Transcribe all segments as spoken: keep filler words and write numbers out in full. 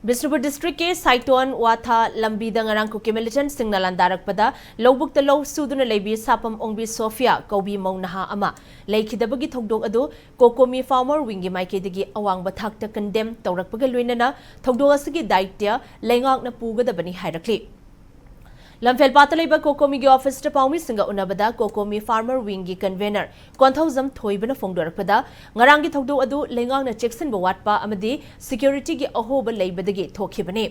ꯕꯤꯁꯅꯨꯄꯨꯔ ꯗꯤꯁꯇ꯭ꯔꯤꯛꯀꯤ ꯁꯥꯏꯇꯣꯟ ꯋꯥꯊꯥ ꯂꯝꯕꯤꯗ ꯉꯔꯥꯡ ꯀꯨꯀꯤ ꯃꯤꯂꯤꯇꯦꯟꯠꯁꯤꯡꯅ ꯂꯥꯟꯗꯥꯔꯛꯄꯗ ꯂꯧꯕꯨꯛꯇ ꯂꯧ ꯁꯨꯗꯨꯅ ꯂꯩꯕꯤ ꯁꯥꯄꯝ ꯑꯣꯡꯕꯤ ꯁꯣꯐꯤꯌꯥ ꯀꯧꯕꯤ ꯃꯧ ꯅꯍꯥ ꯑꯃ ꯂꯩꯈꯤꯗꯕꯒꯤ ꯊꯧꯗꯣꯛ ꯑꯗꯨ ꯀꯣꯀꯣꯃꯤ ꯐꯥꯔꯃꯔ ꯋꯤꯡꯒꯤ ꯃꯥꯏꯀꯩꯗꯒꯤ ꯑꯋꯥꯡꯕ ꯊꯥꯛꯇ ꯀꯟꯗꯦꯝ ꯇꯧꯔꯛꯄꯒ ꯂꯣꯏꯅꯅ ꯊꯧꯗꯣꯛ ꯑꯁꯤꯒꯤ ꯗꯥꯏꯇ꯭ꯌ ꯂꯩꯉꯥꯛꯅ ꯄꯨꯒꯗꯕꯅꯤ ꯍꯥꯏꯔꯛꯂꯤ꯫ ꯂꯝꯐꯦꯜꯄꯥꯠꯇ ꯂꯩꯕ ꯀꯣꯀꯣꯃꯤꯒꯤ ꯑꯣꯐꯤꯁꯇ ꯄꯥꯎꯃꯤꯁꯤꯡꯒ ꯎꯅꯕꯗ ꯀꯣꯀꯣꯃꯤ ꯐꯥꯔꯃꯔ ꯋꯤꯡꯒꯤ ꯀꯟꯚꯦꯅꯔ ꯀꯣꯟꯊꯧꯖꯝ ꯊꯣꯏꯕꯅ ꯐꯣꯡꯗꯣꯔꯛꯄꯗ, ꯉꯔꯥꯡꯒꯤ ꯊꯧꯗꯣꯛ ꯑꯗꯨ ꯂꯩꯉꯥꯛꯅ ꯆꯦꯛꯁꯤꯟꯕ ꯋꯥꯠꯄ ꯑꯃꯗꯤ ꯁꯦꯀ꯭ꯌꯨꯔꯤꯇꯤꯒꯤ ꯑꯍꯣꯕ ꯂꯩꯕꯗꯒꯤ ꯊꯣꯛꯈꯤꯕꯅꯤ꯫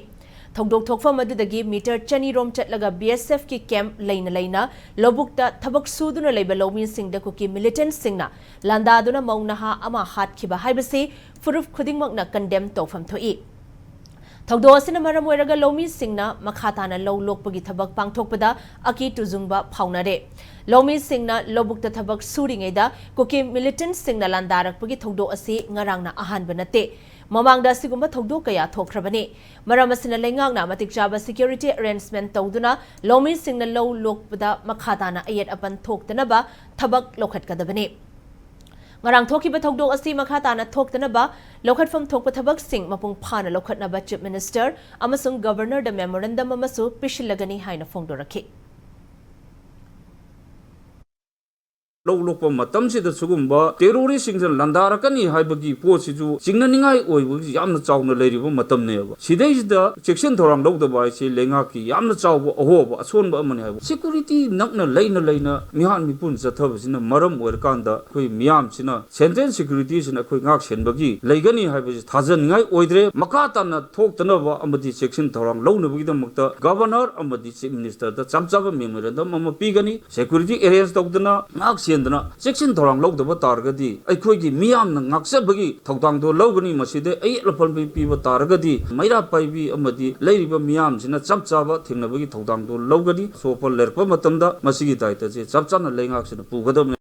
ꯊꯧꯗꯣꯛ ꯊꯣꯛꯐꯝ ꯑꯗꯨꯗꯒꯤ ꯃꯤꯇꯔ ꯆꯅꯤ ꯔꯣꯝ ꯆꯠꯂꯒ ꯕꯤ ꯑꯦꯁ ꯑꯦꯐꯀꯤ ꯀꯦꯝꯞ ꯂꯩꯅ ꯂꯩꯅ ꯂꯧꯕꯨꯛꯇ ꯊꯕꯛ ꯁꯨꯗꯨꯅ ꯂꯩꯕ ꯂꯧꯃꯤꯁꯤꯡꯗ ꯀꯨꯀꯤ ꯃꯤꯂꯤꯇꯦꯟꯠꯁꯤꯡꯅ ꯂꯥꯟꯗꯥꯗꯨꯅ ꯃꯧ ꯅꯍꯥ ꯑꯃ ꯍꯥꯠꯈꯤꯕ ꯍꯥꯏꯕꯁꯤ ꯐꯨꯔꯨꯞ ꯈꯨꯗꯤꯡꯃꯛꯅ ꯀꯟꯗꯦꯝ ꯇꯧꯐꯝ ꯊꯣꯛꯏ꯫ ꯊꯧꯗꯣꯛ ꯑꯁꯤꯅ ꯃꯔꯝ ꯑꯣꯏꯔꯒ ꯂꯧꯃꯤꯁꯤꯡꯅ ꯃꯈꯥ ꯇꯥꯅ ꯂꯧ ꯂꯣꯛꯄꯒꯤ ꯊꯕꯛ ꯄꯥꯡꯊꯣꯛꯄꯗ ꯑꯀꯤ ꯇꯨꯖꯨꯡꯕ ꯐꯥꯎꯅꯔꯦ꯫ ꯂꯧꯃꯤꯁꯤꯡꯅ ꯂꯧꯕꯨꯛꯇ ꯊꯕꯛ ꯁꯨꯔꯤꯉꯩꯗ ꯀꯨꯀꯤ ꯃꯤꯂꯤꯇꯦꯟꯠꯁꯤꯡꯅ ꯂꯥꯟꯗꯥꯔꯛꯄꯒꯤ ꯊꯧꯗꯣꯛ ꯑꯁꯤ ꯉꯔꯥꯡꯅ ꯑꯍꯥꯟꯕ ꯅꯠꯇꯦ꯫ ꯃꯃꯥꯡꯗ ꯑꯁꯤꯒꯨꯝꯕ ꯊꯧꯗꯣꯛ ꯀꯌꯥ ꯊꯣꯛꯈ꯭ꯔꯕꯅꯤ꯫ ꯃꯔꯝ ꯑꯁꯤꯅ ꯂꯩꯉꯥꯛꯅ ꯃꯇꯤꯛ ꯆꯥꯕ ꯁꯦꯀ꯭ꯌꯨꯔꯤꯇꯤ ꯑꯦꯔꯦꯟꯖꯃꯦꯟꯠ ꯇꯧꯗꯨꯅ ꯂꯧꯃꯤꯁꯤꯡꯅ ꯂꯧ ꯂꯣꯛꯄꯗ ꯃꯈꯥ ꯇꯥꯅ ꯑꯌꯦꯠ ꯑꯄꯟ ꯊꯣꯛꯇꯅꯕ ꯊꯕꯛ ꯂꯧꯈꯠꯀꯗꯕꯅꯤ꯫ ꯉꯔꯥꯡ ꯊꯣꯛꯈꯤꯕ ꯊꯧꯗꯣꯛ ꯑꯁꯤ ꯃꯈꯥ ꯇꯥꯅ ꯊꯣꯛꯇꯅꯕ ꯂꯧꯈꯠꯐꯝ ꯊꯣꯛꯄ ꯊꯕꯛꯁꯤꯡ ꯃꯄꯨꯡ ꯐꯥꯅ ꯂꯧꯈꯠꯅꯕ ꯆꯤꯐ ꯃꯤꯅꯤꯁꯇꯔ ꯑꯃꯁꯨꯡ ꯒꯕꯔꯅꯔꯗ ꯃꯦꯃꯣꯔꯦꯟꯗꯝ ꯑꯃꯁꯨ ꯄꯤꯁꯤꯜꯂꯒꯅꯤ ꯍꯥꯏꯅ ꯐꯣꯡꯗꯣꯔꯛꯈꯤ꯫ ꯂꯧ ꯂꯣꯛꯄ ꯃꯇꯝꯁꯤꯗ ꯁꯤꯒꯨꯝꯕ ꯇꯦꯔꯣꯔꯤꯁꯁꯤꯡꯁꯤꯅ ꯂꯥꯟꯗꯥꯔꯛꯀꯅꯤ ꯍꯥꯏꯕꯒꯤ ꯄꯣꯠꯁꯤꯁꯨ ꯆꯤꯡꯅꯅꯤꯡꯉꯥꯏ ꯑꯣꯏꯕꯒꯤ ꯌꯥꯝꯅ ꯆꯥꯎꯅ ꯂꯩꯔꯤꯕ ꯃꯇꯝꯅꯦꯕ꯫ ꯁꯤꯗꯩꯁꯤꯗ ꯆꯦꯛꯁꯤꯟ ꯊꯧꯔꯥꯡ ꯂꯧꯗꯕ ꯍꯥꯏꯁꯤ ꯂꯩꯉꯥꯛꯀꯤ ꯌꯥꯝꯅ ꯆꯥꯎꯕ ꯑꯍꯣꯕ ꯑꯁꯣꯟꯕ ꯑꯃꯅꯤ ꯍꯥꯏꯕ꯫ ꯁꯦꯀ꯭ꯌꯨꯔꯤꯇꯤ ꯅꯛꯅ ꯂꯩꯅ ꯂꯩꯅ ꯃꯤꯍꯥꯠ ꯃꯤꯄꯨꯟ ꯆꯠꯊꯕꯁꯤꯅ ꯃꯔꯝ ꯑꯣꯏꯔꯀꯥꯟꯗ ꯑꯩꯈꯣꯏ ꯃꯤꯌꯥꯝꯁꯤꯅ ꯁꯦꯟꯇ꯭ꯔꯦꯜ ꯁꯦꯀ꯭ꯌꯨꯔꯤꯇꯤꯁꯤꯅ ꯑꯩꯈꯣꯏ ꯉꯥꯛ ꯁꯦꯟꯕꯒꯤ ꯂꯩꯒꯅꯤ ꯍꯥꯏꯕꯁꯤ ꯊꯥꯖꯅꯤꯡꯉꯥꯏ ꯑꯣꯏꯗ꯭ꯔꯦ꯫ ꯃꯈꯥ ꯇꯥꯅ ꯊꯣꯛꯇꯅꯕ ꯑꯃꯗꯤ ꯆꯦꯛꯁꯤꯟ ꯊꯧꯔꯥꯡ ꯂꯧꯅꯕꯒꯤꯗꯃꯛꯇ ꯒꯕꯔꯅꯔ ꯑꯃꯗꯤ ꯆꯤꯐ ꯃꯤꯅꯤꯁꯇꯔꯗ ꯆꯞ ꯆꯥꯕ ꯃꯦꯃꯣꯔꯦꯟꯗꯝ ꯑꯃ ꯄꯤꯒꯅꯤ꯫ ꯁꯦꯀ꯭ꯌꯨꯔꯤꯇꯤ ꯑꯦꯔꯦꯟꯖ ꯇꯧꯗꯅ, ꯉꯥꯛ ꯁꯦꯟꯗꯅ ꯆꯦꯛꯁꯤꯟ ꯊꯧꯔꯥꯡ ꯂꯧꯗꯕ ꯇꯥꯔꯒꯗꯤ ꯑꯩꯈꯣꯏꯒꯤ ꯃꯤꯌꯥꯝꯅ ꯉꯥꯛꯆꯕꯒꯤ ꯊꯧꯗꯥꯡꯗꯣ ꯂꯧꯒꯅꯤ꯫ ꯃꯁꯤꯗ ꯑꯌꯦꯠ ꯑꯄꯟ ꯄꯤꯕ ꯇꯥꯔꯒꯗꯤ ꯃꯩꯔꯥ ꯄꯥꯏꯕꯤ ꯑꯃꯗꯤ ꯂꯩꯔꯤꯕ ꯃꯤꯌꯥꯝꯁꯤꯅ ꯆꯞ ꯆꯥꯕ ꯊꯦꯡꯅꯕꯒꯤ ꯊꯧꯗꯥꯡꯗꯣ ꯂꯧꯒꯅꯤ꯫ ꯑꯁꯣꯛ ꯑꯄꯟ ꯂꯩꯔꯛꯄ ꯃꯇꯝꯗ ꯃꯁꯤꯒꯤ ꯗꯥꯏꯇꯁꯦ ꯆꯞ ꯆꯥꯅ ꯂꯩꯉꯥꯛꯁꯤꯅ ꯄꯨꯒꯗꯕꯅꯤ꯫